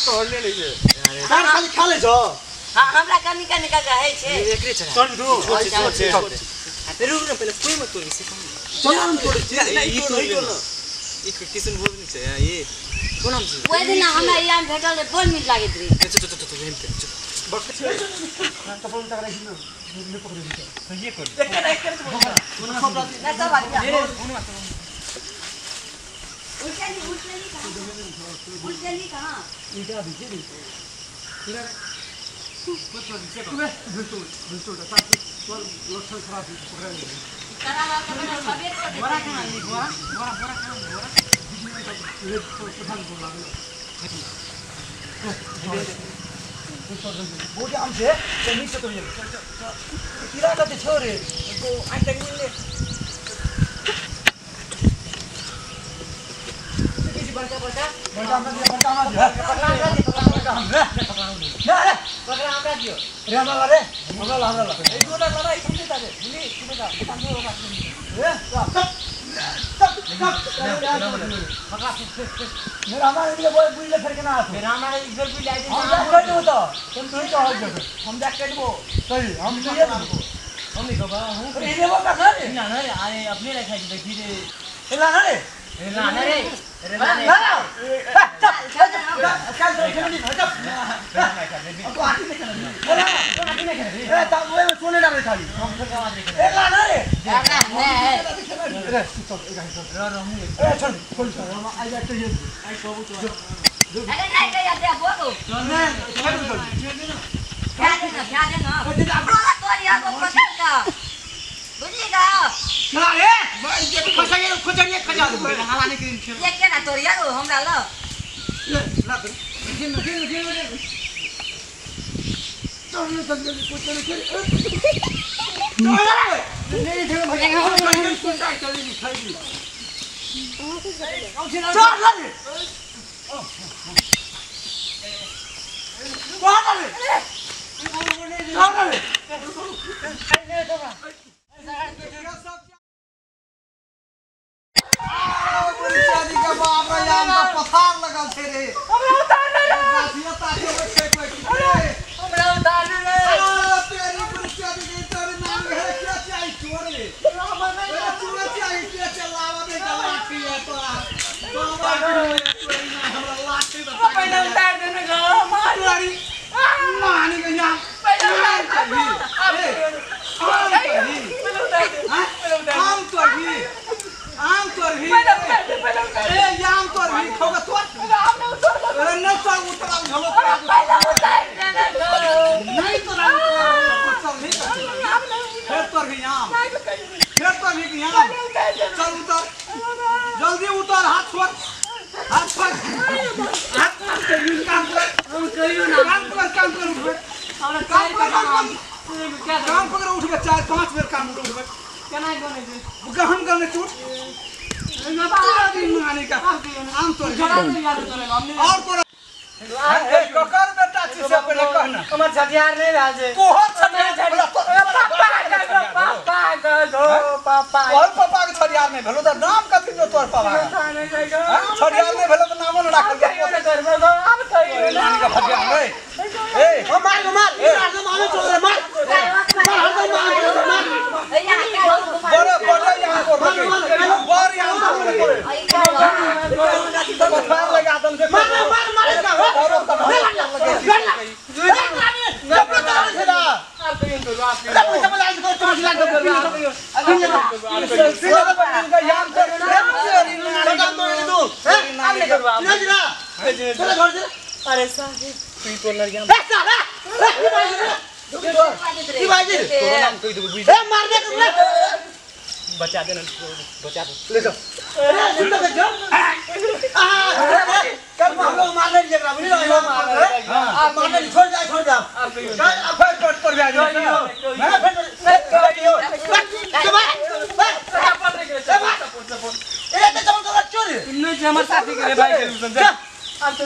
तोड़ले नै छै तार खाली खा ले छ हां हमरा कनी कनी का कहै छै एकरे छ चल दो छोड़ रुक न पहिले कोई मत तोड़ से चल हम तोड़ छी ई तोड़ ई किसन भोग नै छै ये कोन आम छै ओइ दिन हमरा ई आम भेटल रे बड़ मीठ लागैत रे चल चल चल चल चल बक कपड़ उल्टा कराइ न ने पकड़े सही कर एक एक ना सब आ गया उल्टली उल्टली कहां उल्टली कहां ईटा भी रे तू बिल्कुल बिल्कुल साथ तोर लक्षण खराब पकड़ा करा करा सबे बोरा कहां ली बोरा बोरा बोरा कहां बोरा ले प्रधान बोला बोटे आम छे ते नीचे तो ये कीड़ा कते छो रे को आज तक मिलले किसी बड़का बड़का बड़का हमरा दियो बड़का हमरा दियो बड़का हमरा ना रे पकड़ा हमरा दियो रे हमरा रे हमरा ला हमरा ला ए गोला लड़ाई समझे तारे बुली सुने का सामने होगा रे तब तब पकड़ा मेरा हमारे लिए बोल बुझले फिर केना आतो मेरा हमारे इधर भी लाइ दे हम जा कर देबो तो तुम थोड़ी तो हो हम जा कर देबो सही हम लिए हम नहीं खबर हूं अरे लेबो का ना रे ना ना रे अरे अपने रखा है देखी रे ए ला ना रे ए ला ना रे अरे ला ना चल चल चल चल चल अब आती नहीं खेलना बोला आती नहीं खेलना ए तब वो सोने डाले खाली हम फिर का बात ए ला ना रे ना ना रे चल एक चल रो रो हम ए चल खोल चल हम आ जा तो ये आई कबू तो अरे नहीं कहिया दे बोलो चल ना चल चल क्या देना क्या देना तोरी आगो पकड़ का बुझली का ना रे खसा गेल खचड़िए खजा दे हलाने के ये केना तोरी आगो हमरा ल ले ला कर खेल खेल खेल चल चल चल कुछ चल चल नहीं खेल भाई चल चल चल रे कौन रे चल रे का बाप रे आम का पथार लगल छै रे हमरा उतार ले रे ताकियो छै कोई रे हमरा उतार ले रे तेरी पुलिसिया दी तेरे नाम है क्या चाहिए चोर रे अरे चोर चाहिए क्या चलावा दे लाठी है तोरा तोरा हमरा लाठी दे पहले उतार दे ना गो मार मारी मानी गया पहले उतार दे पहले उतार दे आम तोर भी आम तोर भी पहले उतार ए आम तोर भी खोगा तोर आम ना उतार अरे न तोर उतरा झलो पहले उतार दे ना गो नहीं तोरा चल नहीं फिर तोर भी आम फिर तोर भी आम चल उतर जल्दी उतर हाथ छोड़ हाथ छोड़ हाथ काम कर हम कहियो ना काम कर काम कर उठबे हमरा चार काम पकड़ उठबे 4-5 बेर काम उठबे केना गने छै गहन गने चूट ना पूरा दिन माने का आम तोर छोड़ा दे यार तोरे हमने और तोरा ए ककर बेटा छी से पहिले कहना हमर छठियार नहीं भेल छै तोहर छठियार पापा पापा गो पापा तोहर पापा के छठियार नहीं भेलो त नाम कथि जो तोहर पापा के छठियार नहीं भेलो त नामो न राखल नानी का फटिया रे ए ओ मार मार मार मार चल रे मार मार बड़ बड़ यहाँ को बड़ यहाँ को पथार लगा दम से मार मार मार का और अरे साहब तू तोर लड़ गया तोरा नाम कहि देबो बुझ मार दे बचा दे ना बचा दे ले जाओ अरे सुन तो जाओ आ कल हम लोग मारने जगह बुझली मार आ मारने छोड़ जा कल फिर कट पर जा मैं फिर ए तो चमन तो चोरी नहीं हमार साथी के भाई के जा अब तो